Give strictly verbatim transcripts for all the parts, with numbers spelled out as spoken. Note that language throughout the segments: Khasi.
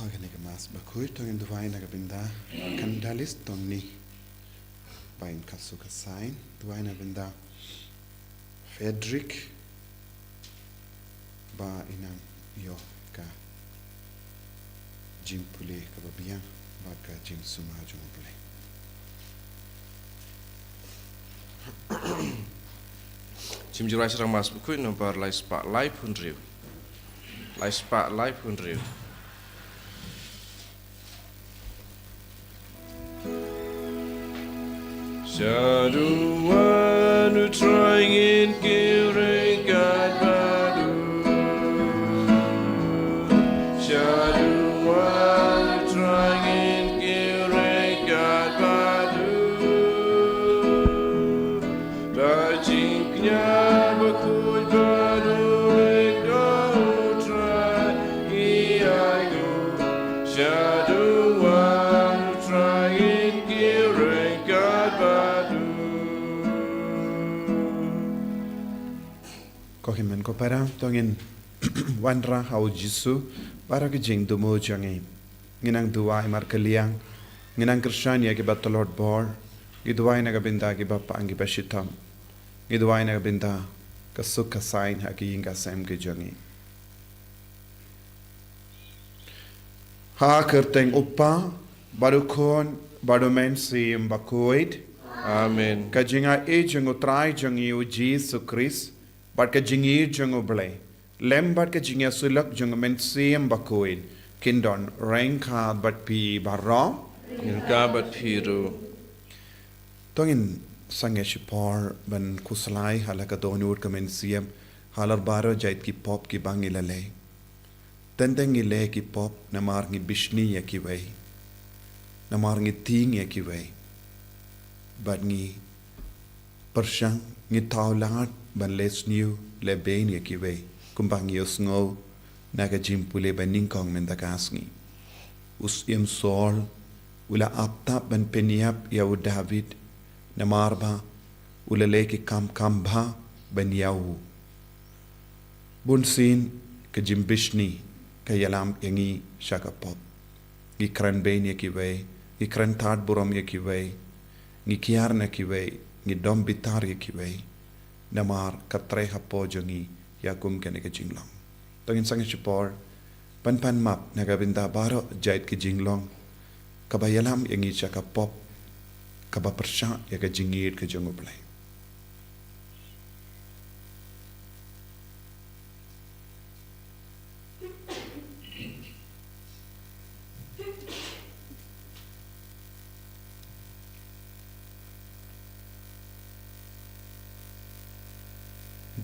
Kane ka Mass bakhuid, to ngin duwai na ka bynta Kandalis Tony ba in khasu khasain, duwai na ka bynta Frederick ba in nang ïoh ka jingpule kaba biang bad ka jingsumar jong U Blei. Jingduwai sha ka Mass bakhuid nombar lai spah lai phew hynriew. Lai spah lai phew hynriew. Shaduh wan U Trai, ngin kyrduh ryngkat bad u. Shaduh wan U Trai, ngin kyrduh ryngkat bad u. Da jingkñia bakhuid ba duk da U Trai ngi ailad. Shaduh wan U Trai, ngin kyrduh ryngkat bad u. Ko hynmen ko para, to ngin wanrah ha U Jisu baroh ki jingthmu jong ngi. Ngi nang duwai markylliang, ngi nang kyrshan ïa kiba tlot bor, ngi duwai na ka bynta kiba pang kiba shitom, ngi duwai na ka bynta ka suk ka saiñ ha ki ïing ka sem ki jong ngi. Ha ka kyrteng U Kpa bad U Khun bad U Mynsiem Bakhuid. Amen. Ka jingaiei jong U Trai jong ngi U Jisu Khrist bad ka jingïeit jong U Blei lem bad ka jingïasyllok jong U Mynsiem Bakhuid kin don ryngkat bad phi baroh. Ryngkat bad phi ruh. To ngin sangeh shipor ban khuslai ha la ka dohnud ka mynsiem halor baroh jait ki pop kiba ngi la leh. Teng teng ngi leh ki pop namar ngi bishni ïa kiwei, namar ngi tieng ïa kiwei, bad ngi pyrshang, ngi thaw lad ban leh sniew leh beiñ ïa kiwei, kumba ngi ïohsngew na ka jingpule ba nyngkong mynta ka sngi. U Syiem Saul u la ap tap ban pynïap ïa u David namar ba u la leh ki kam kham bha ban ïa u. Bunsien ka jingbishni ka ïalam ïa ngi sha ka pop. Ngi kren beiñ ïa kiwei, ngi kren tad burom ïa kiwei, ngi kiar na kiwei, ngi dom bitar ïa kiwei. Namar ka trei hapoh jong ngi ïa kum kane ka jinglong. To ngin sangeh shipor ban pan map na ka bynta baroh jait ki jinglong kaba ïalam ïa ngi sha ka pop, kaba pyrshah ïa ka jingïeit ka jong U Blei.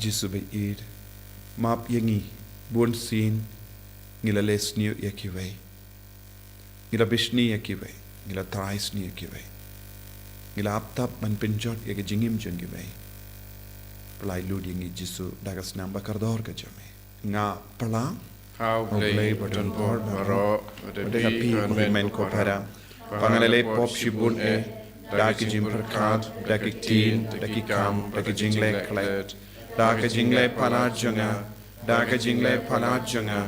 Jisu baieit, map ïa ngi, bunsien ngi la leh sniew ïa kiwei, ngi la bishni ïa kiwei, ngi la trai sniew ïa kiwei, ngi la ap tap ban pynjot ïa ka jingim jong kiwei. Pynlait lut ïa ngi Jisu da ka snam ba kordor ka jong me. Nga pla ha U Blei badonbor baroh, bad ha phi ko hynmen ko para, ba nga la leh pop shibun eh, da ki jingpyrkhat, da ki ktien, da ki kam, da ki jingleh klet, da ki jingleh palat jong nga, da ki jingleh palat jong nga,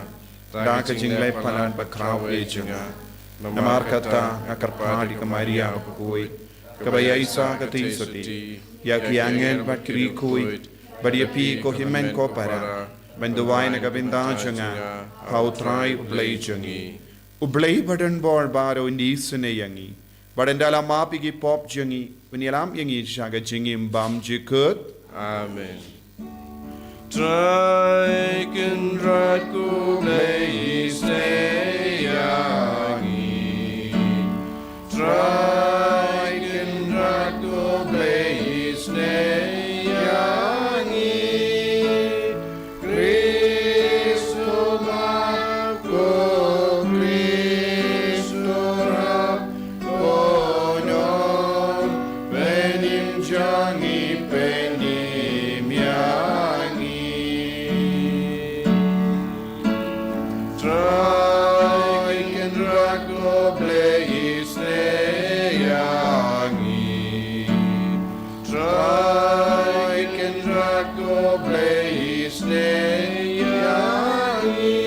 da ki jingleh palat bakhraw eh jong nga. Namar kata nga kyrpad ïa ka Maria bakhuid, kaba ïaishah ka teng sotti, ïa ki angel bad ki riewkhuid, bad ïa phi ko hynmen ko para, ban duwai na ka bynta jong nga ha U Trai U Blei jong ngi. U Blei badonbor baroh un isynei ïa ngi, bad un da la map ïa ki pop jong ngi, un ïalam ïa ngi sha ka jingim bymjukut. Amen. Trai Kynrad ko Blei isynei ïa ngi. Trai Kynrad ko Blei isynei ïa ngi. Khrist u map, ko Khrist u rap, ko Nongpynim jong ngi, pynim ïa ngi. Trai Kynrad ko Blei isynei ïa ngi. Trai Kynrad ko Blei isynei ïa ngi.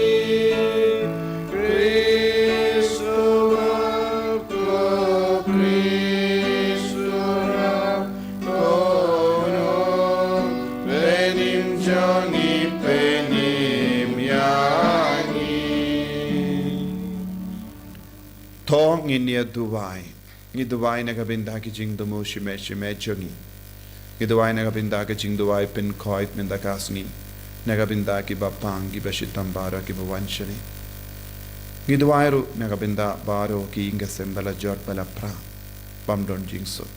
Khrist Ngi pynim ïa ngi. To ngin ïa duwai. Ngi duwai na ka bynta ki jingduwai shimet shimet jong ngi. Ngi duwai na ka bynta ki jingduwai pynkhuid mynta ka sngi. Na ka bynta kiba pang kiba shitom baroh kiba wan shane. Ngi duwai ruh na ka bynta baroh ki ïing ki sem ba la jot ba la pra. Bym don jingsuk.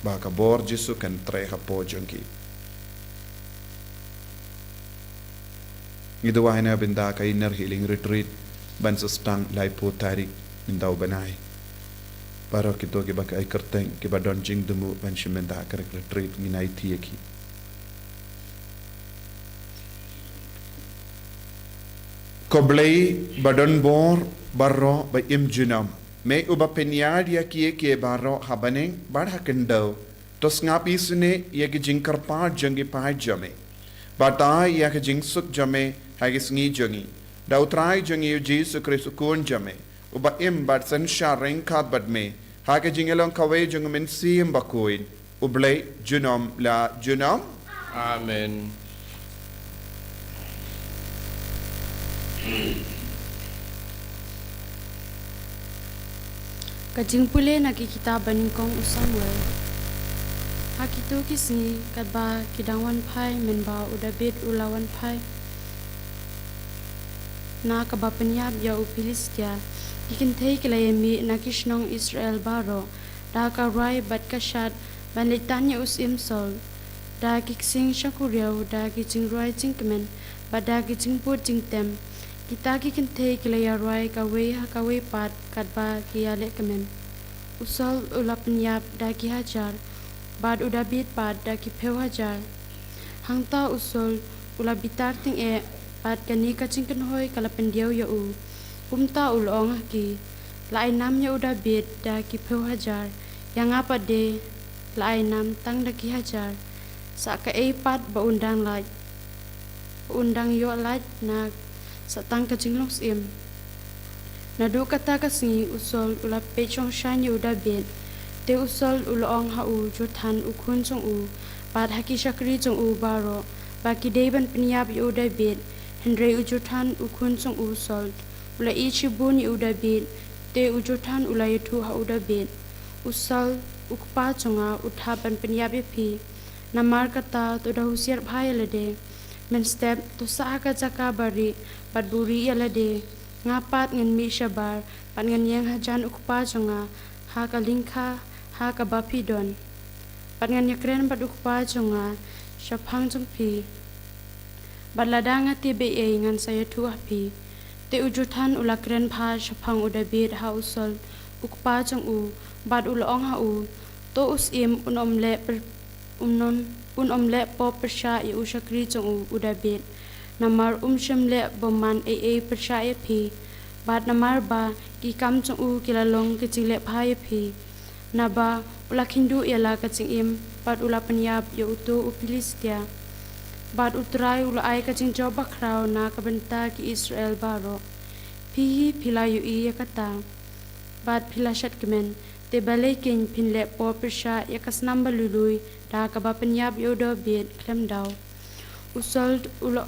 Ba ka bor Jisu kan trei hapoh jong ki. Ngi duwai na bynta ka Inner Healing Retreat ban sa sdang laiphew tarik mynta u bnai. Baroh kito kiba ka ai kyrteng kiba don jingduwai ban shim bynta ka retreat ngin aiti ïa ki. Ko Blei ba don bor baroh ba im junom. Me uba pynïar ïa kiei kiei baroh ha bneng bad ha khyndew. To sngap isynei ïa ki jingkyrpad jong ki paid jong me. Bad ai ïa ki jingsuk jong me ha ki sngi jong ngi. Da u Trai jong ngi u Jisu Khrist u Khun jong me. Uba im bad synshar ryngkat bad me. Ha ki jingïalong kawei jong u Mynsiem Bakhuid. U Blei junom la junom. Amen. Ka jingpule na ki kitab ba nyngkong u Samuel. Ha kito ki sngi katba ki dang wan phai mynba u Dabid u la wan phai na kaba pynïap ïa u Philistia, ki kynthei ki la ïamih na ki shnong Israel baroh da ka rwai bad ka shad ban leit tan ïa u syiem Saul. Da ki ksing shakuriaw, da ki jingrwai jingkmen bad da ki jingbud jingtem. Kita ki kynthei ki la ïarwai kawei ha kawei pat katba ki ïalehkmen. U Saul u la pynïap da ki hajar bad u Dabid pat da ki phew hajar. Hangta u Saul u la bitar tyngeh bad kane ka jingkynhoi ka la pyndiaw ïa u. Kumta u la ong ha ki, la ai nam ïa u Dabid da ki phew hajar, ïa nga pat de la ai nam tang da ki hajar. Sa kaei pat ba un dang lait, ba un dang ïoh lait na sa tang ka jinglong syiem. Naduh kata ka sngi u Saul u la peit shongshaiñ ïa u Dabid. Te u Saul u la ong ha u Jonathan u khun jong u bad ha ki shakri jong u baroh ba ki dei ban pynïap ïa u Dabid. Hynrei u Jonathan u khun jong u Saul u la ïeit shibun ïa u Dabid. Te u Jonathan u la ïathuh ha u Dabid, u Saul u kpa jong nga u thap ban pynïap ïa phi. Namar kata to da husiar bha ïa lade. Mynstep to sah ha ka jaka ba rieh bad buhrieh ïa lade. Nga pat ngan mih shabar bad ngan ïeng hajan u kpa jong nga ha ka lyngkha ha kaba phi don. Bad ngan ïakren bad u kpa jong nga shaphang jong phi. Bad lada nga tip ei ei ngan sa ïathuh ha phi. Te u Jonathan u la kren bha shaphang u Dabid ha u Saul u kpa jong u bad u la ong ha u, to u syiem un ym leh pyrshah un ym, un ym leh pop pyrshah ïa u shakri jong u, u Dabid. Namar um shym leh bymman ei ei pyrshah ïa phi. Bad namar ba ki kam jong u ki la long ki jingleh bha ïa phi. Naba u la kheiñduh ïa la ka jingim bad u la pynïap ïa uto u Philistia. Bad u Trai u la ai ka jingjop bakhraw na ka bynta ki Israel baroh. Phi hi phi la ïohi ïa kata bad phi la shad kmen. Te balei kein phin leh pop pyrshah ïa ka snam ba lui lui da kaba pynïap ïa u Dabid khlem daw? U Saul u la,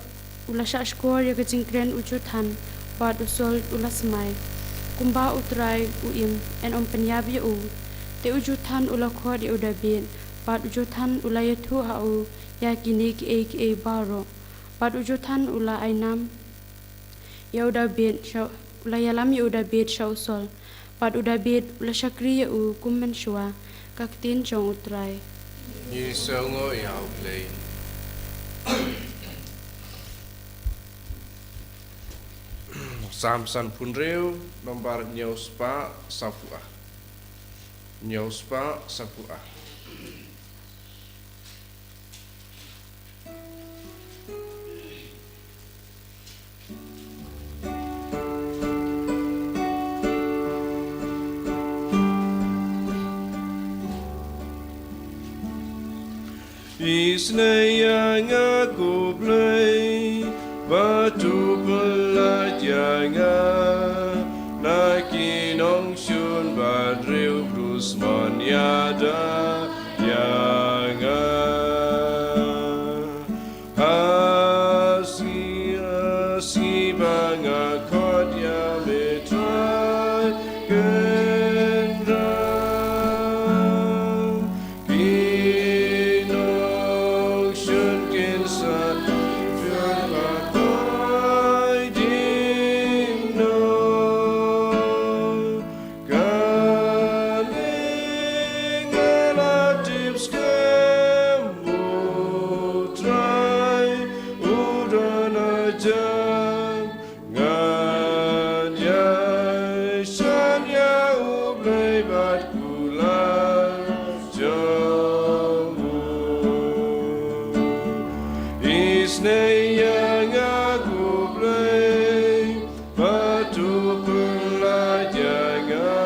u la shah shkor ïa ka jingkren u Jonathan bad u Saul u la smai, kumba u Trai u im, yn ym pynïap ïa u. Te u Jonathan u la khot ïa u Dabid bad u Jonathan u la ïathuh ha u ïa kine kiei kiei baroh. Bad u Jonathan u la ai nam ïa u Dabid sha, u la ïalam ïa u Dabid sha u Saul. Bad u Dabid u la shakri ïa u kum mynshuwa. Ka ktien jong u Trai. Ngi sngewnguh ïa u Blei. Salm sanphew hynriew, nombar hynñiew spah saphew ar. Hynñiew spah saphew ar. Isynei ïa nga ko Blei, bad to pyllait ïa nga na ki nongshun ba riewdusmon ïada ïa nga. Ha Jong ngan ïa shaniah U Blei bad kular jong u. Isynei ïa nga ko Blei, bad to pynlait ïa nga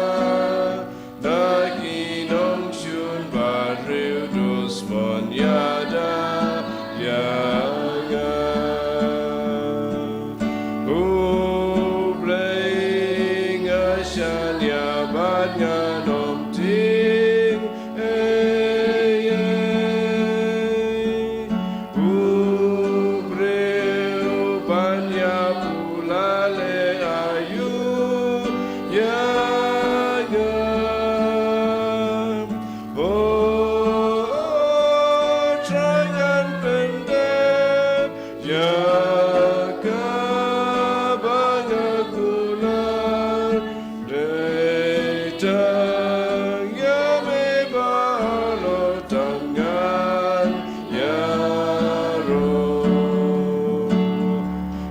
na ki nongshun bad riew dusmon ïada ïa nga. U Blei nga shaniah bad ngan ym tieng ei ei. U briew ban ïa pule aïu ïa nga. O, o Trai, ngan pyndep ïa kaba nga kular. Dei tang ïa me ba halor tang ngan ïaroh.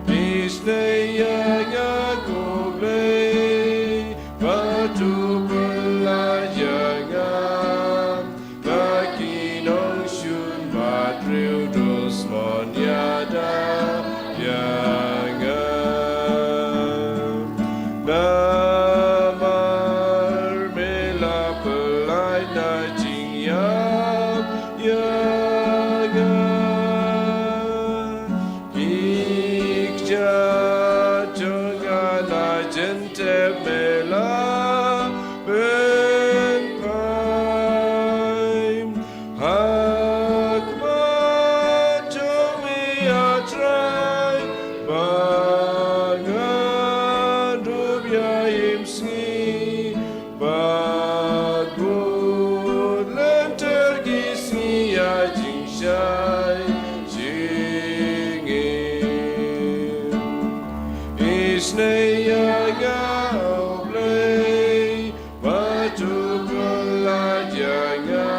Isynei ïa nga ko Blei, bad to pynlait ïa nga na ki nongshun bad riew dusmon ïada ïa nga. Namar me la pynlait na jingïap ïa nga. Ki kjat jong nga na jingtep me la pynphai. Ha khmat jong me, A Trai, ba ngan dup ïa im sngi, bad bud lynter ki sngi ïa jingshai jingim. Isynei ïa nga, O Blei, bad to pynlait ïa nga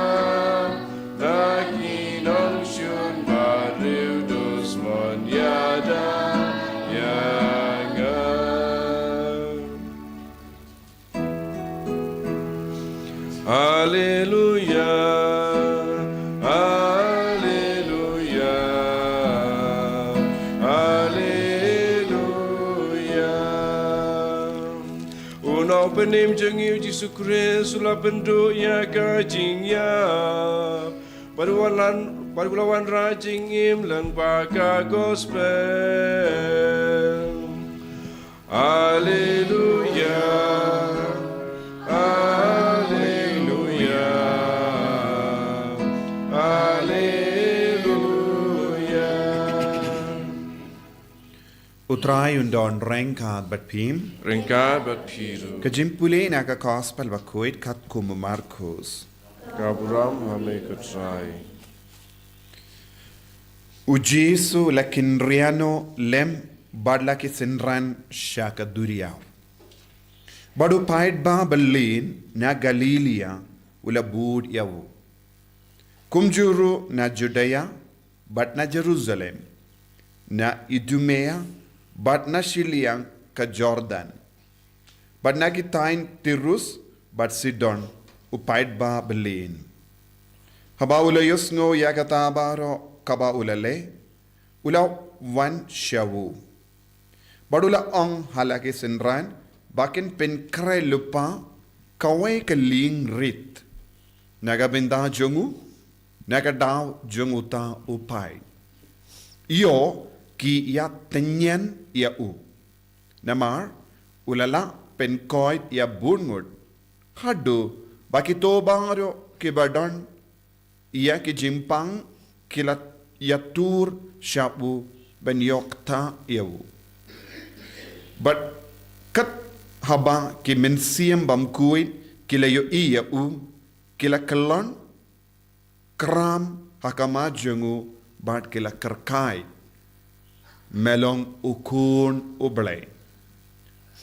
na ki nongshun bad riew dusmon ïada ïa nga. Alleluia, alleluia, alleluia. U Nongpynim jong ngi U Jisu Khrist u la pynduh ïa ka jingïap, bad u la wan, bad u la wanrah jingim lyngba ka gospel. Alleluia, alleluia, alleluia. U Trai un don ryngkat bad phi. Ryngkat bad phi ruh. Ka jingpule na ka Gospel bakhuid katkum u Markos. Ka burom ha me ko Trai. U Jisu u la kynriah noh lem bad la ki synran sha ka duriaw. Bad u paidbah ba lin na Galilaïa u la bud ïa u. Kumjuh ruh na Judaïa bad na Jerusalem, na Idumaïa bad na shiliang ka Jordan, bad na ki thaiñ Tirus bad Sidon, u paidbah ba lin. Haba u la ïohsngew ïa kata baroh kaba u la leh, u la wan sha u. Bad u la ong ha la ki synran ba kin pynkhreh lypa kawei ka lieng rit na ka bynta jong u, na ka daw jong uta u paid. Ïoh ki ïatynñian ïa u. Namar u la lah pynkoit ïa bun ngut, haduh ba kito baroh kiba don ïa ki jingpang ki la ïatur sha u ban ïohtah ïa u. Bad kat haba ki mynsiem bymkhuid ki la ïohi ïa u, ki la kyllon kram ha khmat jong u bad ki la kyrkhu, "Me long u Khun U Blei."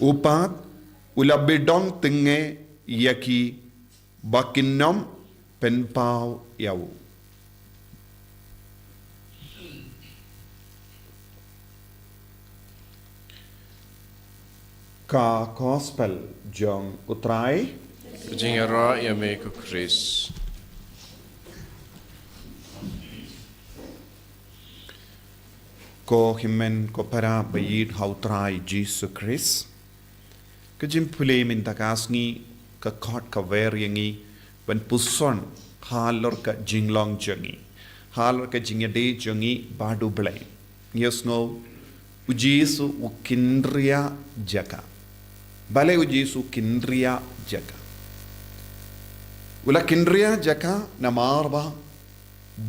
U pat u la bidong tyngngew ïa ki ba kin ym pynpaw ïa u. Ka Gospel jong U Trai. Jingïaroh ïa me ko Khrist. Ko hynmen ko para ba ïeit ha U Trai Jisu Khrist. Ka jingpule mynta ka sngi ka khot ka wer ïa ngi ban puson halor ka jinglong jong ngi, halor ka jingïadei jong ngi bad U Blei. Ngi ïohsngew U Jisu u kynriah jaka. Balei U Jisu u kynriah jaka? U la kynriah jaka namar ba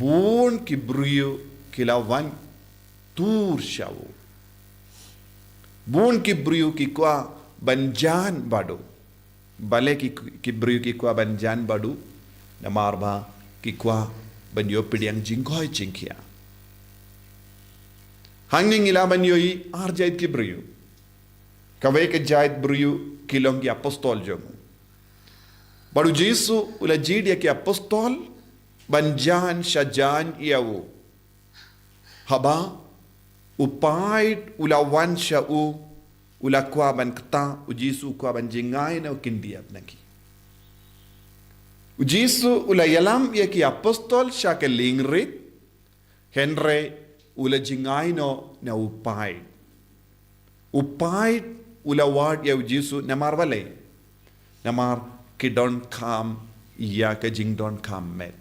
bun ki briew ki la wan tur sha u. Bun ki briew ki kwah ban jan bad u. Balei ki, ki briew ki kwah ban jan bad u? Namar ba ki kwah ban ïoh pdiang jingkoit jingkhiah. Hangne ngi lah ban ïohi ar jait ki briew. Kawei ka jait briew ki long ki apostol jong u. Bad U Jisu u la jied ïa ki apostol ban jan sha jan ïa u. Haba u paid u la wan sha u, u la kwah ban kta, U Jisu u kwah ban jngai na u khyndiat na ki. U Jisu u la ïalam ïa ki apostol sha ka liengrit, hynrei u la jngai noh na u paid. U paid u la wad ïa U Jisu namar balei? Namar ki donkam ïa ka jingdonkam met.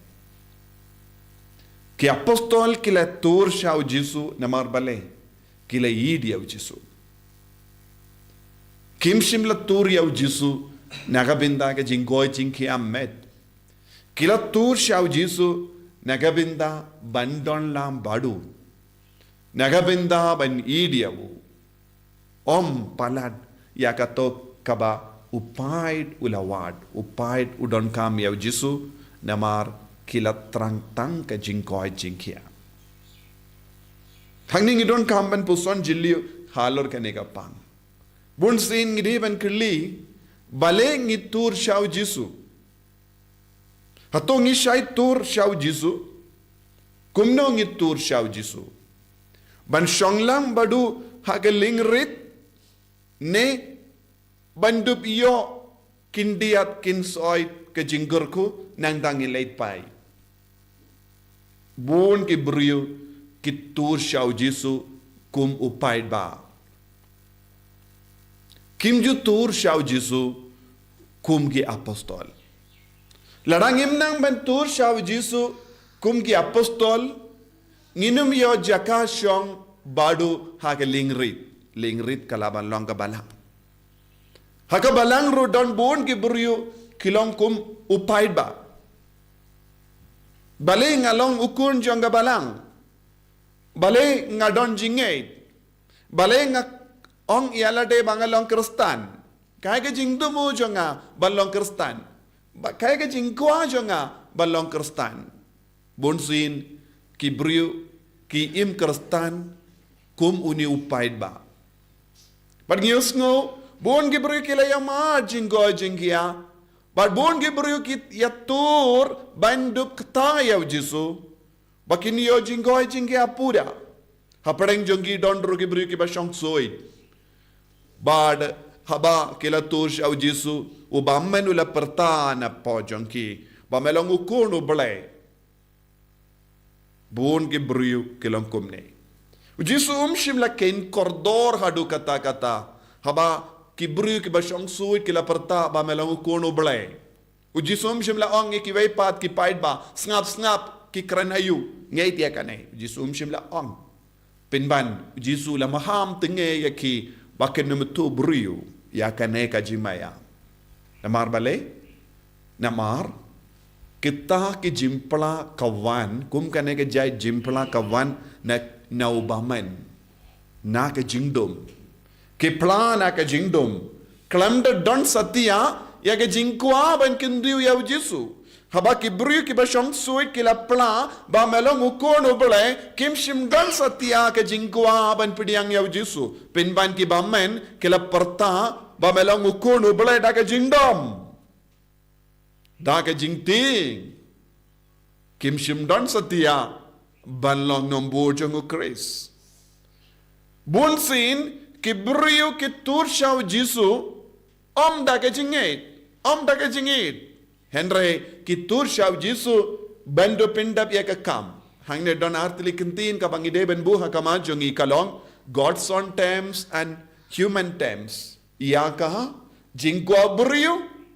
Ki apostol ki la tur sha U Jisu namar balei? Ki la ïeit ïa U Jisu. Kim shym la tur ïa U Jisu na ka bynta ka jingkoit jingkhiah met. Ki la tur sha U Jisu na ka bynta ban don lang bad u. Na ka bynta ban ïeit ïa u. Ym palat ïa kato kaba u paid u la wad, u paid u donkam ïa U Jisu, namar ki la thrang tang ka jingkoit jingkhiah. Hangne ngi donkam ban puson jylliew halor kane ka pang. Bun sien ngi dei ban kylli, balei ngi tur sha U Jisu? Hato ngi shait tur sha U Jisu? Kumno ngi tur sha U Jisu? Ban shong lang bad u ha ka liengrit, ne ban dup ïoh khyndiat khynsoit ka jingkyrkhu nangta ngin leit phai? Bun ki briew ki tur sha U Jisu kum u paidbah. Kim ju tur sha U Jisu kum ki apostol. Lada ngim nang ban tur sha U Jisu kum ki apostol, ngin ym ïoh jaka shong bad u ha ka liengrit. Liengrit ka lah ban long ka balang. Ha ka balang ruh don bun ki briew ki long kum u paidbah. Balei nga long u khun jong ka balang? Balei nga don jingngeit? Balei nga ong ïa lade ba nga long Khristan? Kaei ka jingthmu jong nga ban long Khristan? Ba, kaei ka jingkwah jong nga ban long Khristan? Bun sien ki briew ki im Khristan kum une u paidbah. Bad ngi ïohsngew bun ki briew ki la ïamad jingkoit jingkhiah. Bad bun ki briew ki ïatur ban dup kta ïa U Jisu. Ba kin ïoh jingkoit jingkhiah pura. Hapdeng jong ki don ruh ki briew kiba shong suit. Bad haba ki la tur sha U Jisu, u bymman u la pyrta na pdeng jong ki ba me long u khun u Blei. Bun ki briew ki long kumne. U Jisu um shym la kheiñ kordor haduh katta katta haba ki briew kiba shong suit ki la pyrta ba me long u khun u Blei. U Jisu um shym la ong ïa kiwei pat ki paidbah, sngap sngap ki kren aïu, ngeit ïa kane. U Jisu um shym la ong. Pynban U Jisu u la maham tyngngew ïa ki ba kin ym ïathuh briew ïa kane ka jingmaïa. Namar balei? Namar kita ki jingphla ka wan, kum kane ka jait jingphla ka wan na, na u bymman, na ka jingdum. Ki phla na ka jingdum. Khlem da don satia ïa ka jingkwah ban kyntiew ïa U Jisu. Haba ki briew kiba shong suit ki la phla ba me long u khun u Blei, kim shym don satia ka jingkwah ban pdiang ïa U Jisu. Pynban ki bymman ki la pyrta ba me long u khun u Blei da ka jingdum, da ka jingtieng. Kim shym don satia ban long nongbud jong U Khrist. Bun sien ki briew ki tur sha u Jisu, ym da ka jingngeit, ym da ka jingngeit. Hynrei ki tur sha u Jisu ban da pyndap ïa ka kam. Hangne don artylli ki ktien kaba ngi dei ban buh ha khmat jong ngi ka long God's own terms and human terms. Ïa ka jingkwah u briew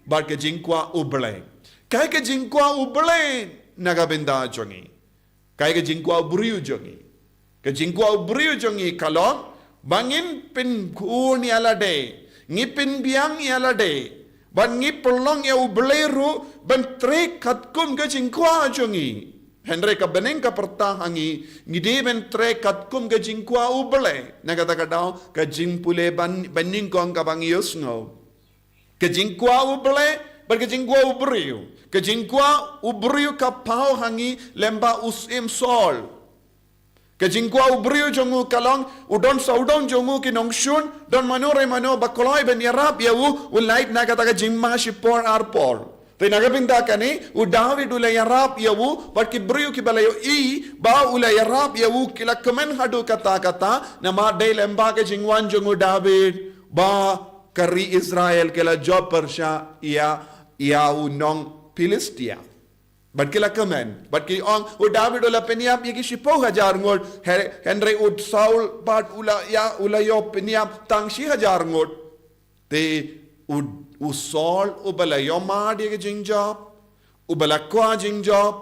bad ka jingkwah U Blei. Kaei ka jingkwah U Blei na ka bynta jong ngi? Kaei ka jingkwah u briew jong ngi? Ka jingkwah u briew jong ngi ka long ba ngin pynkhun ïa lade, ngi pynbiang ïa lade, bad ngi pynlong ïa U Blei ruh ban trei katkum ka jingkwah jong ngi. Hynrei ka bneng ka pyrta ha ngi, ngi dei ban trei katkum ka jingkwah U Blei. Na kata ka daw ka jingpule ban, banyngkong kaba ngi ïohsngew, ka jingkwah U Blei bad ka jingkwah u briew. Ka jingkwah u briew ka paw ha ngi lem bad u syiem Saul. Ka jingkwah u briew jong u ka long, u don sawdong jong u ki nongshun, don mano re mano ba kloi ban ïarap ïa u, u lait na kata ka jingma shipor arpor. Te na ka bynta kane u David u la ïarap ïa u bad ki briew kiba la ïohi ba u la ïarap ïa u, ki la kmen haduh katta katta, namar dei lem bad ka jingwan jong u David ba ka ri Israel ki la jop pyrshah ïa, ïa u nong Philistia. Bad ki la kmen, bad ki ong, u David u la pynïap ïa ki shiphew hajar ngut, hy-, hynrei u Saul pat u la ïa, u la ïoh pynïap tang shi hajar ngut. Te u, u Saul uba la ïohmad ïa ka jingjop, uba la kwah jingjop,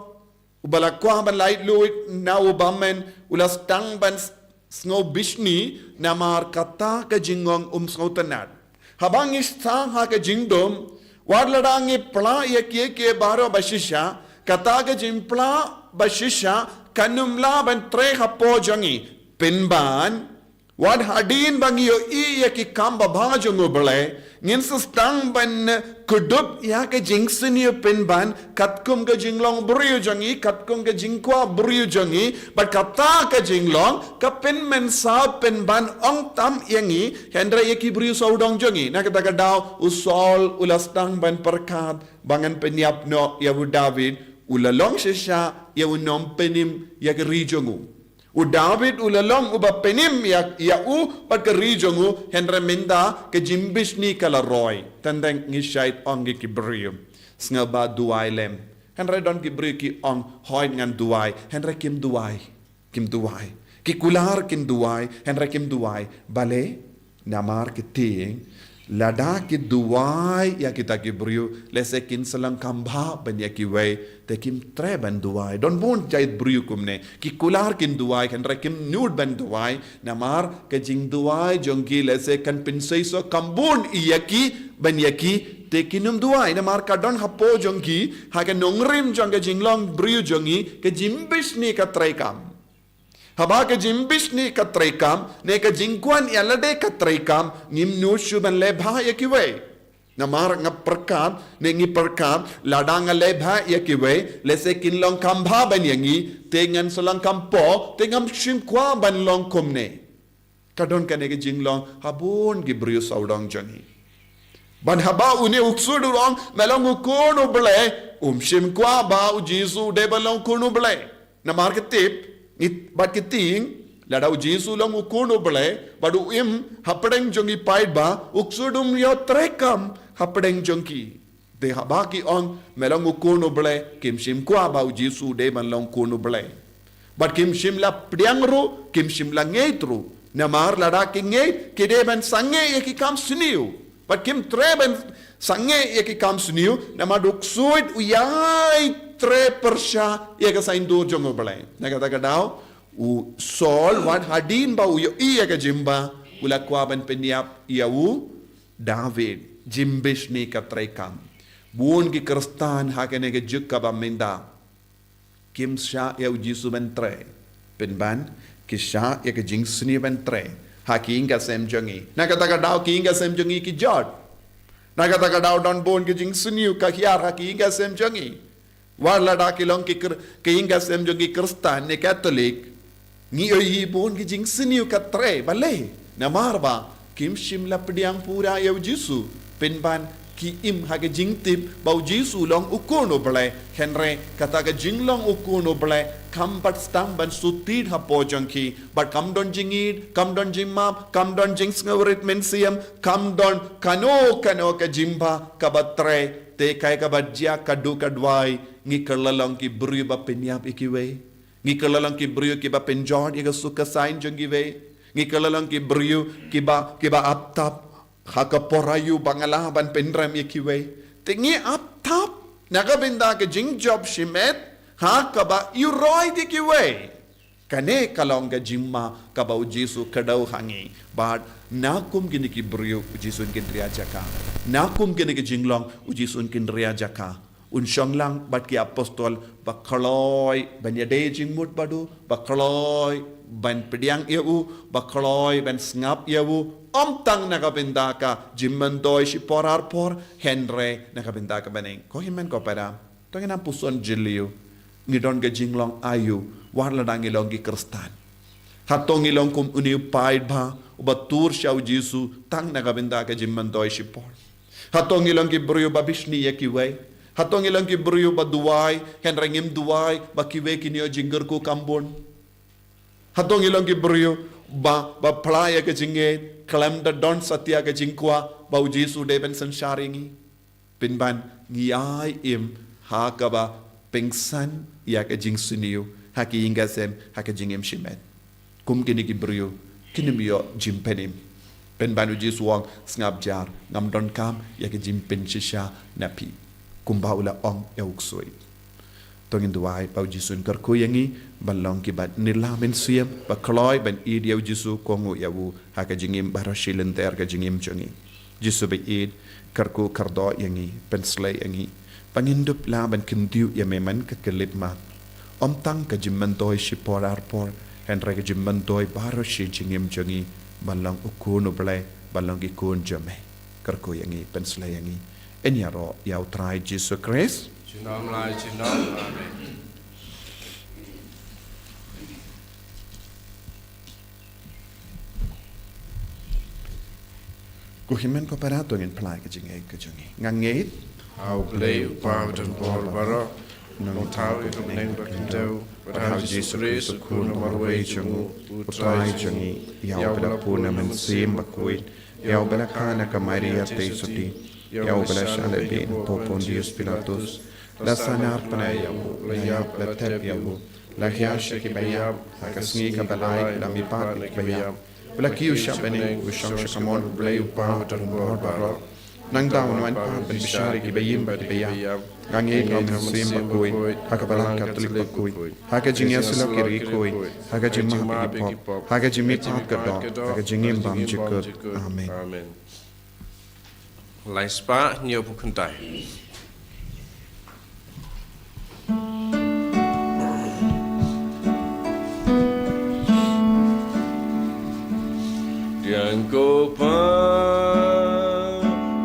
uba la kwah ban laitluid na u bymman, u la sdang ban s-, sngew bishni namar kata ka jingong um sngewtynnad. Haba ngi sdang ha ka jingdum, wat lada ngi pla ïa kiei kiei baroh ba shisha, kata ka jingpla ba shisha kan ym lah ban trei hapoh jong ngi. Pynban, wat hadien ba ngi ïohi ïa ki kam babha jong U Blei, ngin sa sdang ban kdup ïa ka jingsniew pynban, katkum ka jinglong briew jong ngi, katkum ka jingkwah briew jong ngi, bad kata ka jinglong ka pynmynsaw pynban ym tam ïa ngi, hynrei ïa ki briew sawdong jong ngi. Na kata ka daw u Saul u la sdang ban pyrkhat ba ngan pynïap noh ïa u David, u la long shisha ïa u nongpynim ïa ka ri jong u. U David u la long uba pynim ïa, ïa u bad ka ri jong u, hynrei mynta ka jingbishni ka la roi. Tang tang ngi shait ong ïa ki briew, sngewbha duwai lem. Hynrei don ki briew ki ong, hooid ngan duwai, hynrei kim duwai. Kim duwai. Ki kular kin duwai, hynrei kim duwai. Balei? Namar ki tieng, lada ki duwai ïa kita ki briew, lehse kin sa long kham bha ban ïa kiwei, te kim treh ban duwai. Don bun jait briew kumne, ki kular kin duwai, hynrei kim nud ban duwai, namar ka jingduwai jong ki lehse kan pynseisoh kham bun ïa ki ban ïa ki, te kin ym duwai, namar ka don hapoh jong ki, ha ka nongrim jong ka jinglong briew jong ngi, ka jingbishni ka treikam. Haba ka jingbishni ka treikam, ne ka jingkwah ïa lade ka treikam, ngim nud shuh ban leh bha ïa kiwei. Namar nga pyrkhat, ne ngi pyrkhat, lada nga leh bha ïa kiwei, lehse kin long kham bha ban ïa ngi, te ngan sa long kham poh, te ngam shym kwah ban long kumne. Ka don kane ka jinglong ha bun ki briew sawdong jong ngi. Bad haba une u ksuid u ong, me long u khun U Blei, um shym kwah ba u Jisu u dei ban long khun U Blei. Namar ki tip, ngi, bad ki tieng, lada u Jisu u long u khun U Blei, bad u im hapdeng jong ki paidbah, u ksuid um ïoh treikam hapdeng jong ki. Te haba ki ong, me long u khun U Blei, kim shym kwah ba u Jisu u dei ban long khun U Blei. Bad kim shym la pdiang ruh, kim shym la ngeit ruh. Namar lada ki ngeit, ki dei ban sangeh ïa ki kam sniew. Bad kim treh ban sangeh ïa ki kam sniew, namar u ksuid u ïai treh pyrshah ïa ka saiñdur jong U Blei. Na kata ka daw, u Saul wat hadien ba u ïohi ïa ka jingbha, u la kwah ban pynïap ïa u David. Jingbishni ka treikam. Bun ki Khristan ha kane ka juk kaba mynta, kim shah ïa u Jisu ban trei. Pynban, ki shah ïa ka jingsniew ban trei ha ki ïing ka sem jong ngi. Na kata ka daw ki ïing ka sem jong ngi ki jot. Na kata ka daw don bun ki jingsniew ka hiar ha ki ïing ka sem jong ngi. Wat lada ki long ki kr-, ki ïing ka sem jong ngi Khristan ne Katholik, ngi ïohi bun ki jingsniew ka trei, balei? Namar ba kim shym la pdiang pura ïa u Jisu. Pynban, Ki im ha ka jingtip ba u Jisu u long u Khun u Blei. Hynrei kata ka jinglong u Khun u Blei kam pat sdang ban shu tied hapoh jong ki. Bad kam don jingïeit, kam don jingmap, kam don jingsngewrit mynsiem, kam don kano kano ka jingbha kaba trei. Te kaei kaba jia, ka duh ka duwai, ngi kylla long ki briew ba pynïap ïa kiwei. Ngi kylla long ki briew kiba pynjot ïa ka suk ka saiñ jong kiwei. Ngi kylla long ki briew kiba, kiba ap tap ha ka por aïu ba nga lah ban pynrem ïa kiwei. Te ngi ap tap na ka bynta ka jingjop shimet ha kaba ïuroi ïa kiwei. Kane ka long ka jingma kaba u Jisu u kdew ha ngi. Bad na kum kine ki briew u Jisu un kynriah jaka. Na kum kine ki jinglong u Jisu un kynriah jaka. Un shong lang bad ki apostol ba kloi ban ïadei jingmut bad u, ba kloi ban pdiang ïa u, ba kloi ban sngap ïa u, ym tang na ka bynta ka jingmyntoi shipor arpor, hynrei na ka bynta ka bneng. Ko hynmen ko para, to ngin ym puson jylliew, ngi don ka jinglong aïu wat lada ngi long ki Khristan? Hato ngi long kum une u paidbah uba tur sha u Jisu tang na ka bynta ka jingmyntoi shipor? Hato ngi long ki briew ba bishni ïa kiwei? Hato ngi long ki briew ba duwai, hynrei ngim duwai ba kiwei kin ïoh jingkyrkhu kam bun? Hato ngi long ki briew ba, ba phla ïa ka jingngeit khlem da don satia ka jingkwah ba u Jisu u dei ban synshar ïa ngi? Pynban ngi ai im ha kaba pynksan ïa ka jingsniew ha ki ïing ka sem, ha ka jingim shimet. Kum kine ki briew kin ym ïoh jingpynim. Pynban u Jisu u ong, sngap jar, ngam donkam ïa ka jingpynshisha na phi, kumba u la ong ïa u ksuid. To ngin duwai ba u Jisu un kyrkhu ïa ngi ban long kiba nylla mynsiem, ba kloi ban ïeit ïa u Jisu, kohnguh ïa u ha ka jingim baroh shi lynter ka jingim jong ngi. Jisu ba ïeit, kyrkhu kyrdoh ïa ngi, pynsleh ïa ngi ba ngin dup lah ban kyntiew ïa me man ka khyllipmat. Ym tang ka jingmyntoi shipor arpor, hynrei ka jingmyntoi baroh shi jingim jong ngi, ban long u khun u Blei, ban long ki khun jong me. Kyrkhu ïa ngi, pynsleh ïa ngi. Yn ïaroh ïa u Trai Jisu Khrist. Junom la junom. Amen. Ko hynmen ko para, to ngin phla ïa ka jingngeit ka jong ngi. Nga ngeit ha U Blei U Kpa badonbor baroh, Nongthaw ïa ka bneng bad ka khyndew, bad ha U Jisu Khrist, U Khun U Marwei jong U, U Trai jong ngi. Ïa uba la pun na Mynsiem Bakhuid, ïa uba la kha na ka Maria Theisotti, ïa uba la shah leh bieit hapoh Pontius Pilatus, la sahnarphna ïa u, la ïap, la thep ïa u, la hiar sha kiba ïap, ha ka sngi kaba lai la mihpat na kiba ïap, u la kiew sha bneng, u shong sha kamon U Blei U Kpa badonbor baroh. Nangta un wan pat ban bishar ïa kiba im bad kiba ïap. Nga ngeit ha U Mynsiem Bakhuid, ha ka Balang Katholik bakhuid, ha ka jingïasyllok ki riewkhuid, ha ka jingmap ïa ki pop, ha ka jingmihpat ka doh, ha ka jingim bymjukut. Amen. Lai spah hynñiewphew khyndai. Diang ko pa,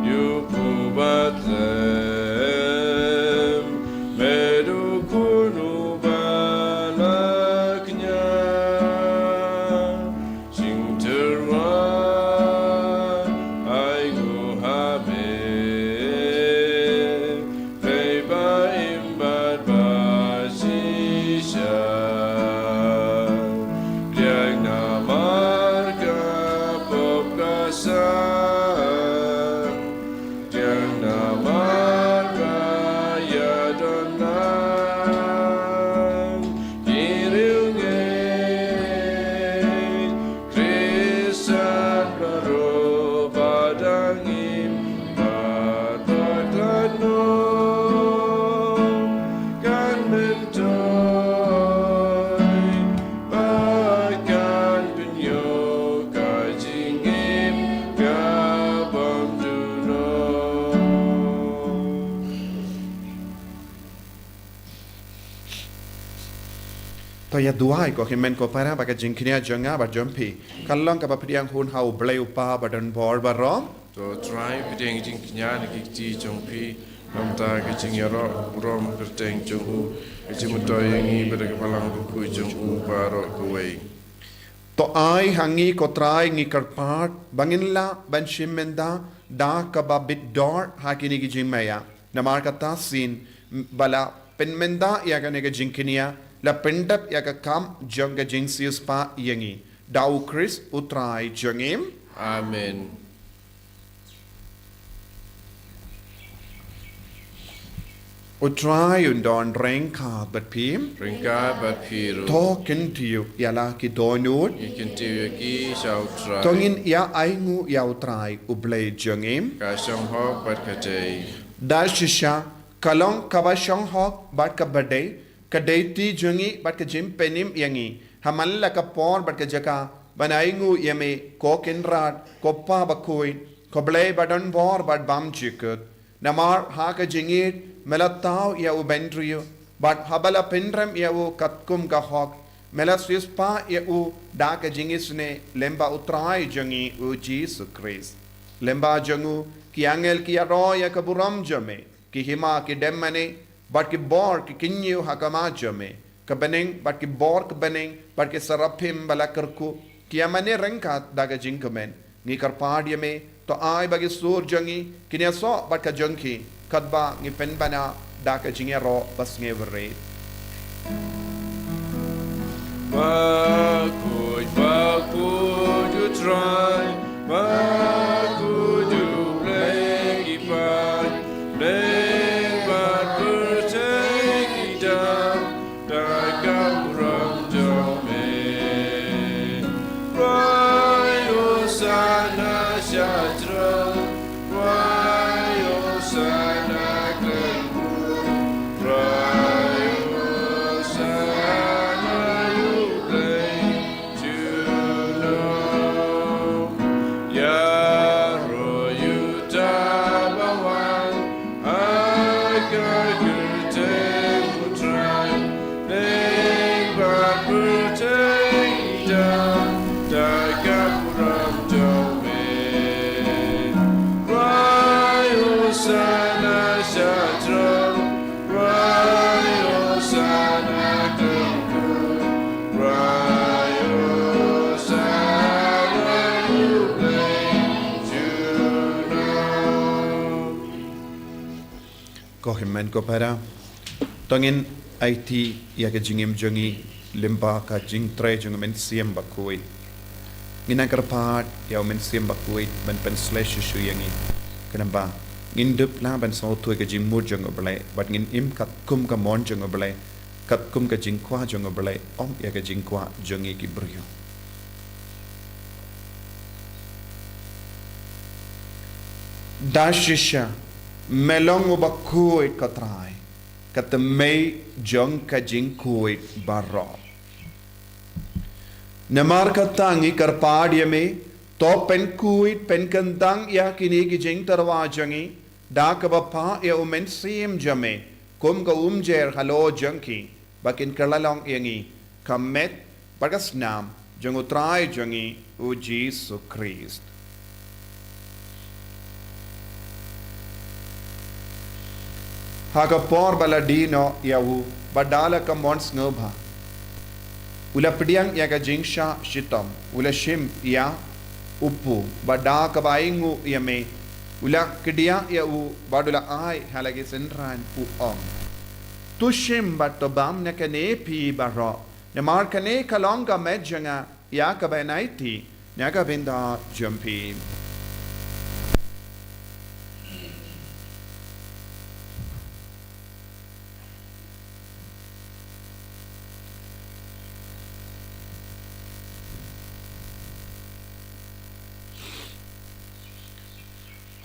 yu pu bat lem, me du kunu balak nya. Jingtyrwa ai nguh ha me, Blei ba im bad ba shisha. Pdiang namar ka pop ka san, pdiang namar ba ïadon lang ki riewngeit. Khristan baroh ba dang im bad ba khlad noh, kan myntoi bad kan pynïoh ka jingim ka bym duh noh. To ïa duwai ko hynmen ko para ba ka jingkñia jong nga bad jong phi kan long kaba pdiang hun ha U Blei U Kpa badonbor baroh. To Trai, pdiang jingkñia na ki kti jong phi, namar ka jingïaroh burom kyrteng jong u, ka jingmyntoi ïa ngi bad ka Balang Bakhuid jong u baroh kawei. To ai ha ngi ko Trai ngi kyrpad ba ngin lah ban shim bynta da kaba bit dor ha kine ki jingmaïa. Namar kata shisien ba la pynmynta ïa kane ka jingkñia, la pyndep ïa ka kam jong ka jingsiewspah ïa ngi. Da U Khrist U Trai jong ngi. Amen. U Trai un don ryngkat bad phi. Ryngkat bad phi ruh. To kyntiew ïa la ki dohnud. Ngi kyntiew ïa ki sha U Trai. To ngin ïa ainguh ïa U Trai U Blei jong ngi. Ka shong hok bad ka dei. Da shisha, ka long kaba shong hok bad kaba dei, ka dei ti jong ngi bad ka jingpynim ïa ngi ha man la ka por bad ka jaka ban ainguh ïa me, ko Kynrad, ko Pa bakhuid, ko Blei ba don bor bad bymjukut. Namar ha ka jingïeit me la thaw ïa u bynriew, bad haba la pynrem ïa u katkum ka hok, me la siewspah ïa u da ka jingisynei lyngba U Trai jong ngi U Jisu Khrist. Lyngba jong u ki angel ki ïaroh ïa ka burom jong me, ki hima ki dem mane, bad ki bor ki kyñiew ha khmat jong me. Ka bneng bad ki bor ka bneng bad ki saraphim ba la kyrkhu ki ïa mane ryngkat da ka jingkmen. Ngi kyrpad ïa me, to ai ba ki sur jong ngi kin ïasoh bad ka jong ki, katba ngi pynbna da ka jingïaroh basngewrit. Bakhuid, bakhuid U Trai, bakhuid U Blei ki paid, bad pyrthei ki dap da ka burom jong me. Rwai Hosana sha thrang, rwai Hosana khlem bun, rwai Hosana ïa U Blei junom. Ïaroh ïa uta ba wan ha ka kyrteng U Trai, bad pyrthei ki dap da ka burom jong me. Rwai Hosana sha thrang, rwai Hosana khlem bun, rwai Hosana ïa U Blei junom. Ko hynmen ko para, to ngin aiti ïa ka jingim jong ngi lyngba ka jingtrei jong U Mynsiem Bakhuid. Ngin nang kyrpad ïa U Mynsiem Bakhuid ban pynshlei shisha ïa ngi. Khnang ba ngin dup lah ban sngewthuh ïa ka jingmut jong U Blei, bad ngin im katkum ka mon jong U Blei, katkum ka jingkwah jong U Blei, ym ïa ka jingkwah jong ngi ki briew. Da shisha me long uba khuid, ko Trai, ka tymmen jong ka jingkhuid baroh. Namar kata ngi kyrpad ïa me, to pynkhuid pynkyntang ïa kine ki jingtyrwa jong ngi da kaba phah ïa U Mynsiem jong me kum ka umjer halor jong ki, ba kin kylla long ïa ngi ka met bad ka snam jong U Trai jong ngi U Jisu Khrist. Ha ka por ba la die noh ïa u, bad da la ka mon sngewbha, u la pdiang ïa ka jingshah shitom, u la shim ïa u pung, bad da kaba ainguh ïa me, u la kdiah ïa u, bad u la ai ha la ki synran, u ong: To shim bad to bam na kane phi baroh, namar kane ka long ka met jong nga, ïa kaba yn aiti na ka bynta jong phi.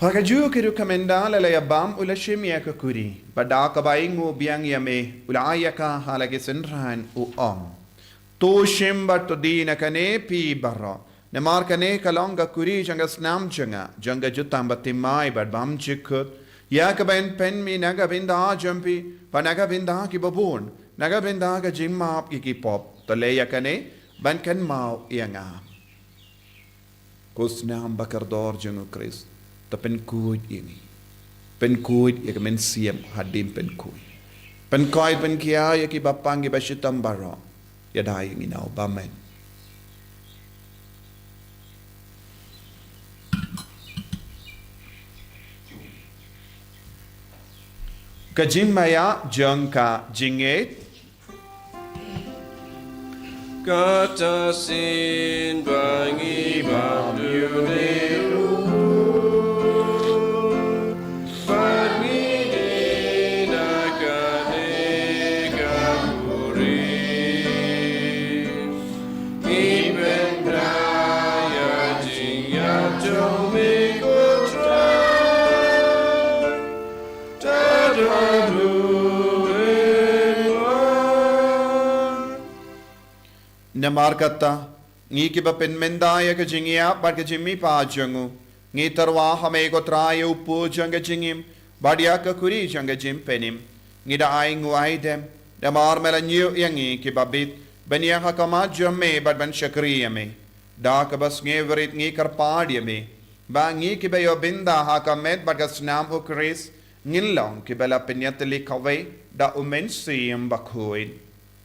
Ha kajuh ka rukom, ynda la la ïa bam, u la shim ïa ka kuri, bad da kaba ainguh biang ïa me, u la ai ïa ka ha la ki synran, u ong: To shim bad to die na kane phi baroh, namar kane ka long ka kuri jong ka snam jong nga, jong ka jutang bathymmai bad bymjukut, ïa kaba yn pynmih na ka bynta jong phi bad na ka bynta kiba bun, na ka bynta ka jingmap ïa ki pop. To leh ïa kane ban kynmaw ïa nga. Ko snam ba kordor jong U Khrist, to pynkhuid ïa ngi. Pynkhuid ïa ka mynsiem hadien pynkhuid. Pynkhuid pynkhia ïa kiba pang kiba shitom baroh. Ïada ïa ngi na u bymman. Ka jingmaïa jong ka jingngeit. Kata shisien ba ngi bam dewdeu ruh, bad ngi dei na kane ka buhrieh, ngi pynbna ïa ka jingïap jong me, ko Trai. Namar kata, ngi kiba pynmynta ïa ka jingïap bad ka jingmihpat jong u, ngi tyrwa ha me ko Trai ïa u pud jong ka jingim bad ïa ka khuri jong ka jingpynim. Ngi da ai nguh ai dem namar me la ñiew ïa ngi kiba bit ban ïeng ha khmat jong me bad ban shakri ïa me. Da kaba sngewrit ngi kyrpad ïa me ba ngi kiba ïoh bynta ha ka met bad ka snam u Khrist ngin long kiba la pynïatylli kawei da u Mynsiem Bakhuid.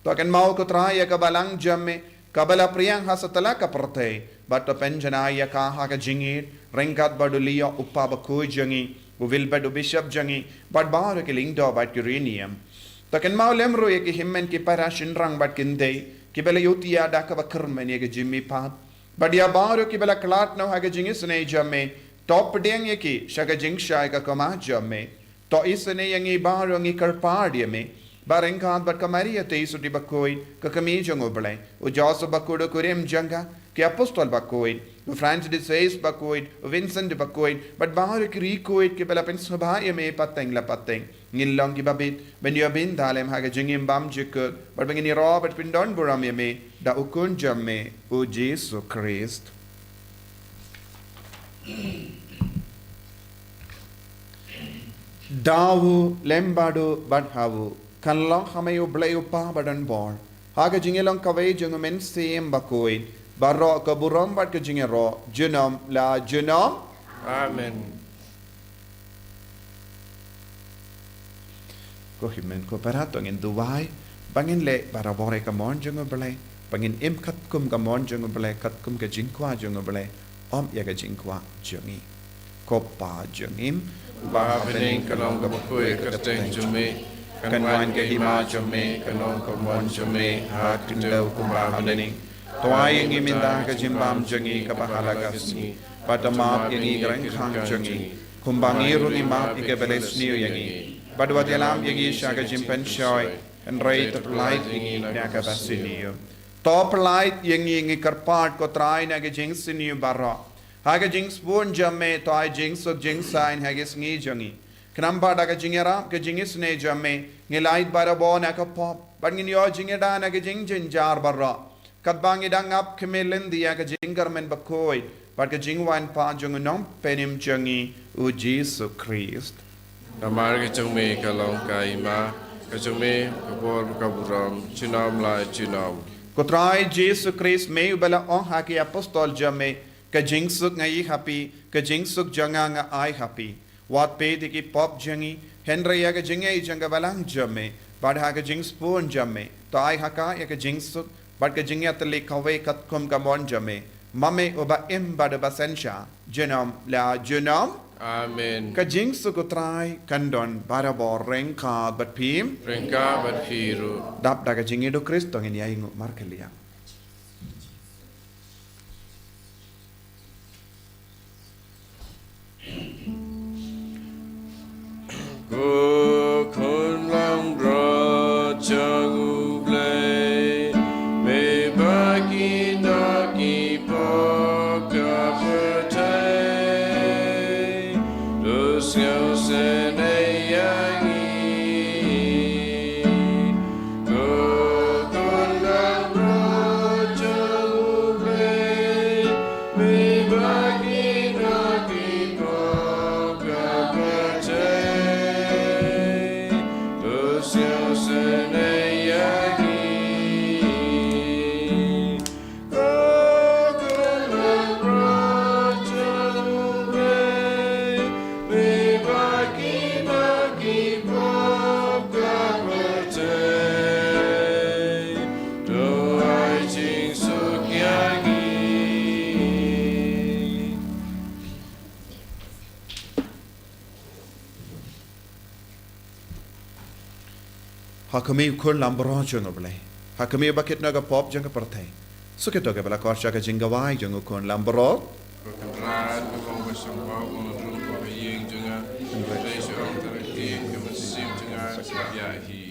To kynmaw ko Trai ïa ka balang jong me kaba la pdiang ha satlak ka pyrthei, bad to pynjanai ïa ka ha ka jingïeit ryngkat bad u Leo u kpa bakhuid jong ngi, u Wilbert u bishop jong ngi, bad baroh ki lyngdoh bad ki riewniam. To kynmaw lem ruh ïa ki hynmen ki para shynrang bad kynthei kiba la ïohi ïa da kaba kyrmen ïa ka jingmihpat. Bad ïa baroh kiba la khlad noh ha ka jingisynei jong me, to pdiang ïa ki sha ka jingshai ka khmat jong me. To isynei ïa ngi baroh, ngi kyrpad ïa me ba ryngkat bad ka Maria Theisotti bakhuid, ka kmie jong u Blei, u Joseph bakhuid u kurim jong ka, ki apostol bakhuid, u Francis de Sales bakhuid, u Vincent bakhuid, bad baroh ki riewkhuid kiba la pynsngewbha ïa me pateng la pateng, ngin long kiba bit ban ïoh bynta lem ha ka jingim bymjukut, bad ba ngin ïaroh bad pyndon burom ïa me da u Khun jong me u Jisu Khrist. Da u, lem bad u, bad ha u, kan long ha me u Blei u Kpa badonbor, ha ka jingïalong kawei jong u Mynsiem Bakhuid, baroh ka burom bad ka jingïaroh junom la junom. Amen. Ko hynmen ko para, to ngin duwai ba ngin leh barabor ïa ka mon jong u Blei, ba ngin im katkum ka mon jong u Blei, katkum ka jingkwah jong u Blei, ym ïa ka jingkwah jong ngi. Ko Pa jong ngi, uba ha bneng, ka long kaba khuid ka kyrteng jong me, kan wan ka hima jong me, kan long ka mon jong me ha ka khyndew kumba ha bneng. To ai ïa ngi mynta ka jingbam jong ngi kaba ha la ka sngi, bad to map ïa ngi ka ryngkang jong ngi, kumba ngi ruh ngi map ïa kiba leh sniew ïa ngi, bad wat ïalam ïa ngi sha ka jingpynshoi, hynrei to pyllait ïa ngi na kaba sniew. To pyllait ïa ngi, ngi kyrpad ko Trai, na ka jingsniew baroh. Ha ka jingsbun jong me to ai jingsuk jingsaiñ ha ki sngi jong ngi. Khnang ba da ka jingïarap ka jingisynei jong me, ngin lait barabor na ka pop, bad ngin ïoh jingïada na ka jingjynjar baroh, katba ngi dang ap khmih lynti ïa ka jingkyrmen bakhuid bad ka jingwan pat jong u Nongpynim jong ngi u Jisu Khrist. Namar ka jong me ka long ka hima, ka jong me ka bor bad ka burom junom la junom. Ko Trai Jisu Khrist, me uba la ong ha ki apostol jong me, ka jingsuk nga ïoh ha phi, ka jingsuk jong nga nga ai ha phi. Wat peit ïa ki pop jong ngi, hynrei ïa ka jingïeit jong ka balang jong me, bad ha ka jingsbun jong me to ai ha ka ïa ka jingsuk bad ka jingïatylli kawei katkum ka mon jong me, ma me uba im bad uba synshar junom la junom. Amen. Ka jingsuk u Trai kan don barabor ryngkat bad phi. Ryngkat bad phi ruh. Dap da ka jingïeit u Khrist to ngin ïa ainguh markylliang. Ko Khun langbrot jong U Blei, me ba ki nongkynmaw ka pyrthei, to sngewsynei ïa ngi. Ko Khun langbrot jong U Blei, me ba ki nongkynmaw ka pyrthei, to sngewsynei ïa ngi. Ko Khun langbrot jong U Blei, me ba ki Ha khmih u Khun Langbrot jong U Blei, ha khmih ba kit noh ka pop jong ka pyrthei, shu kito kiba la khot sha ka jingkhawai jong u Khun Langbrot. Ko Kynrad, ko Kong ba sngewbha, ko Nongrim, ko Ïing jong nga, hynrei shu ong tang ka ktien, ka mynsiem jong nga kan ïaid hi.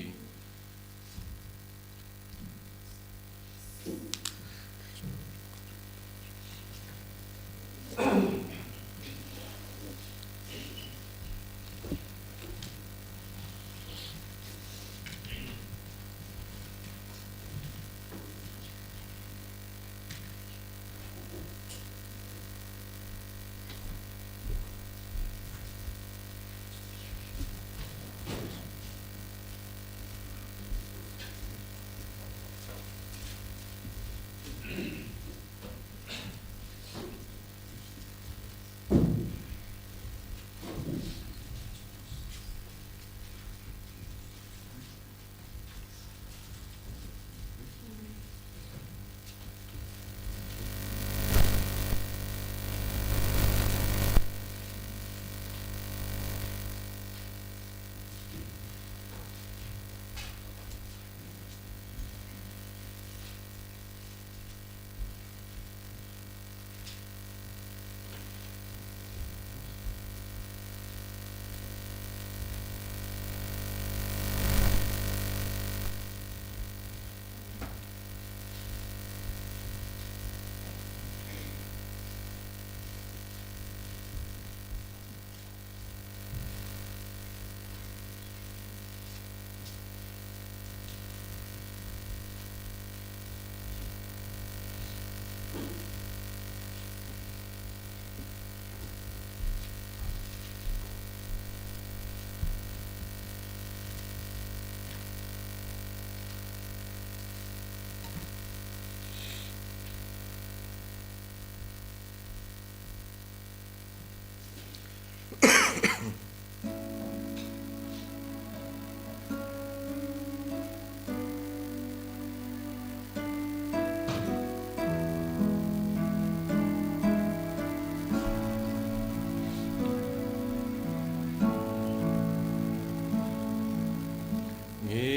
Ngi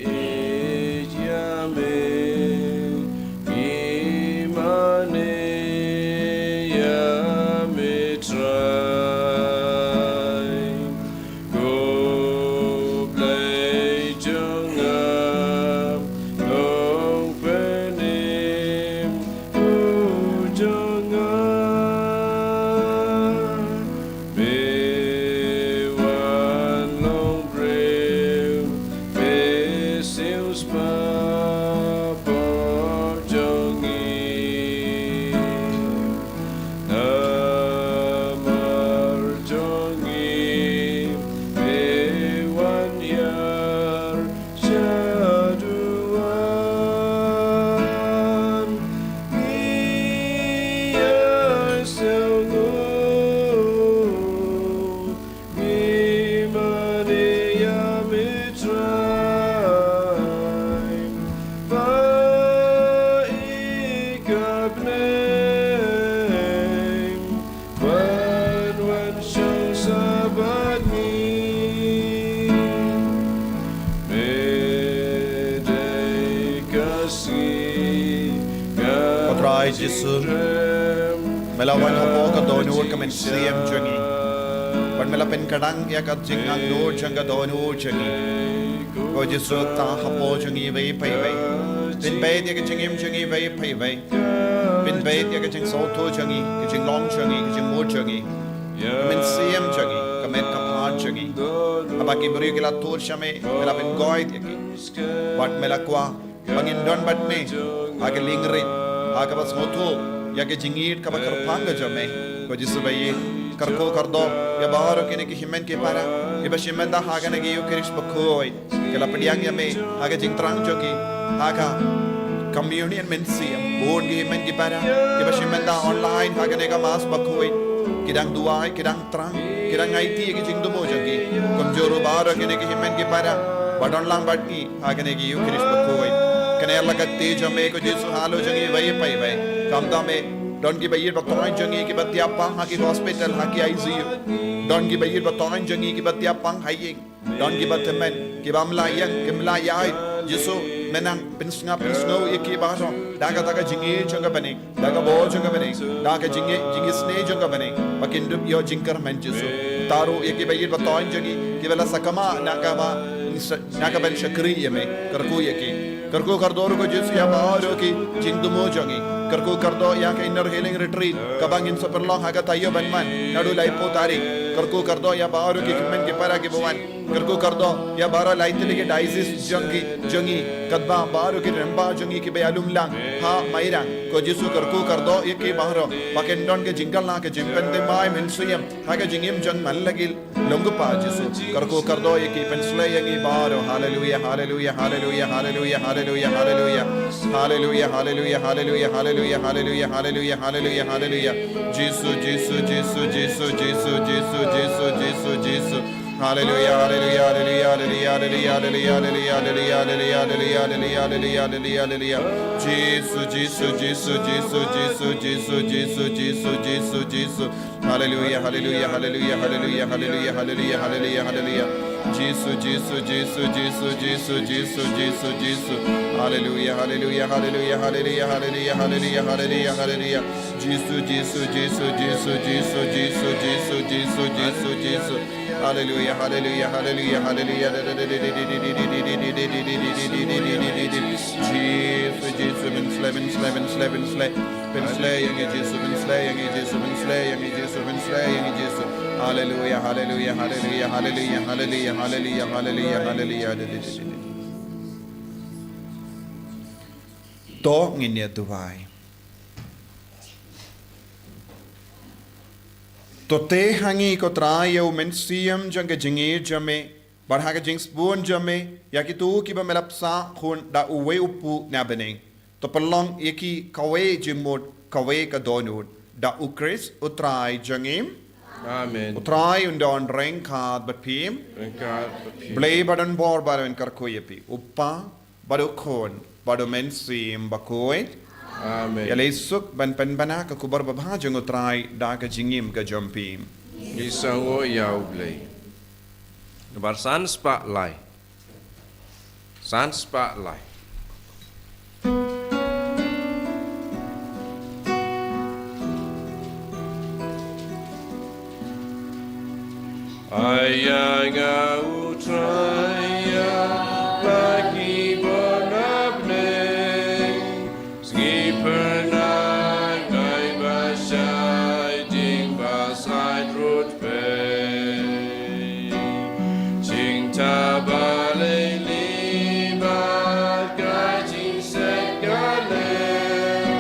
ïeit ïa me, ngi mane ïa me Trai. Ko Blei jong nga, Nongpynim u jong nga. Me wan long briew, me siew spah pop jong ngi. Namar jong ngi, me wan hiar shaduwan, ngi ïa sngewthuh, ngi mane ïa me Trai, ba i ka bneng, ban wan shong sha bad ngi. Me dei ka sngi ka Ko Trai Jisu, me la wan hapoh ka dohnud ka mynsiem jong ngi, bad me la pynkdang ïa ka jingangnud jong ka dohnud jong ngi. Ko Jisu, tang hapoh jong ngi iwei pa iwei. Pynbeit ïa ka jingim jong ngi iwei pa iwei. Pynbeit ïa ka jingsngewthuh jong ngi, ka jinglong jong ngi, ka jingmut jong ngi, ka mynsiem jong ngi, ka met ka phad jong ngi. Haba ki briew ki la tur sha me, me la pynkoit ïa ki. Bad me la kwah ba ngin don bad me ha ka liengrit, ha kaba sngewthuh ïa ka jingïeit kaba kyrpang ka jong me. Ko Jisu ba ïeit, kyrkhu kyrdoh ïa baroh kine ki hynmen ki para kiba shim bynta ha kane ka Ïukharist bakhuid. Ki la pdiang ïa me ha ka jingthrang jong ki ha ka communion mynsiem. Bun ki hynmen ki para kiba shim bynta online ha kane ka Mass bakhuid, ki dang duwai, ki dang thrang, ki dang aiti ïa ki jingthmu jong ki. Kumjuh ruh baroh kine ki hynmen ki para ba don lang bad ngi ha kane ka Ïukharist bakhuid. Kane la ka kti jong me ko Jisu halor jong ngi iwei pa iwei. Khamtam me, don kiba ïeit ba thoiñ jong ngi kiba thiah pang ha ki hospital, ha ki I C U. Don kiba ïeit ba thoiñ jong ngi kiba thiah pang ha ïing. Don kiba tymmen, kiba ym lah ïeng, kim lah ïaid. Jisu, men nang pynsngap pynsngew ïa ki baroh da kata ka jingïeit jong ka bneng, da ka bor jong ka bneng, da ka jingïeit, jingisynei jong ka bneng, ba kin dup ïoh jingkyrmen Jisu. Tharai ïa kiba ïeit ba thoiñ jong ngi, kiba la sakma na kaba, na ka ban shakri ïa me, kyrkhu ïa ki. Kyrkhu kyrdoh ruh ko Jisu ïa baroh ki jingthmu jong ngi. Kyrkhu kyrdoh ïa ka Inner Healing Retreat kaba ngin sa pynlong ha ka taïew ban wan, naduh laiphew tarik. Kyrkhu kyrdoh ïa baroh ki kmen ki para kiba wan. Kyrkhu kyrdoh ïa baroh lai tylli ki diocese jong ki, jong ngi, katba baroh ki rangbah jong ngi kiba ïalum lang ha Mairang. Ko Jisu, kyrkhu kyrdoh ïa ki baroh ba kin don ka jingkylla ka jingpynthymmai mynsiem ha ka jingim jong man la ki long. Ko Pa Jisu, kyrkhu kyrdoh ïa ki, pynsleh ïa ngi baroh. Haleluia, haleluia, haleluia, haleluia, haleluia, haleluia. Haleluia, haleluia, haleluia, haleluia, haleluia, haleluia, haleluia, haleluia. Jisu, Jisu, Jisu, Jisu, Jisu, Jisu, Jisu, Jisu. Haleluia, haleluia, haleluia, haleluia, haleluia, haleluia, haleluia, haleluia, haleluia, haleluia, haleluia, haleluia. Jisu, Jisu, Jisu, Jisu, Jisu, Jisu, Jisu, Jisu, Jisu, Jisu. Haleluia, haleluia, haleluia, haleluia, haleluia, haleluia, haleluia, haleluia. Jisu, Jisu, Jisu, Jisu, Jisu, Jisu, Jisu, Jisu. Haleluia, haleluia, haleluia, haleluia, haleluia, haleluia, haleluia, haleluia. Jisu, Jisu, Jisu, Jisu, Jisu, Jisu, Jisu, Jisu, Jisu. Haleluia, haleluia, haleluia, haleluia. Jisu, Jisu, pynsleh, pynsleh, pynsleh, pynsleh. Pynsleh ïa ngi Jisu, pynsleh ïa ngi Jisu, pynsleh ïa ngi Jisu, pynsleh ïa ngi Jisu. Haleluia, haleluia, haleluia, haleluia, haleluia, haleluia, haleluia, haleluia. To ngin ïa duwai. To teh ha ngi ko Trai ïa u mynsiem jong ka jingïeit jong me, bad ha ka jingsbun jong me ïa kito kiba me la pynshah khun da uwei u kpu na bneng. To pynlong ïa ki kawei jingmut, kawei ka dohnud, da u Khrist u Trai jong ngi. Amen. U Trai un don ryngkat bad phi. Ryngkat bad phi. Blei ba don bor ba don kyrkhu ïa phi, u Kpa, bad u Khun, bad u Mynsiem Bakhuid. Amen. Ïaleh suk ban pynbna ka khubor babha jong u Trai da ka jingim ka jong phi. Ngi sngewnguh ïa u Blei. Nambar san spah lai. San spah lai. Ai ïa nga u Trai, ïa la ki bor na bneng, sngi phyrnai ba shai, ding ba sait ruh peit. Jingtbit ba lei lei bad ka jingshit ka lei,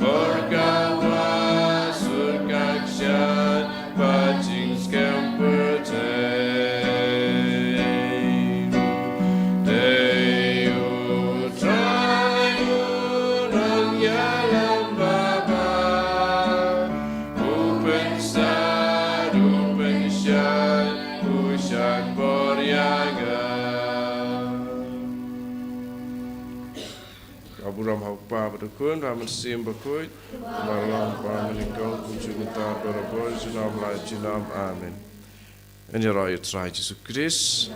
bor ka wah sut ka kshaid, bad jingskhem pyrthei. Dei u Trai u nongïalam babha, u pynsad, u pynshad, u shad bor ïa nga. Ka burom ha u Kpa bad u Khun bad u Mynsiem Bakhuid, kumba la long, kumba mynnyngkong, kumjuh mynta, barabor, junom la junom. Amen. Ngin ïaroh ïa u Trai Jisu Khrist.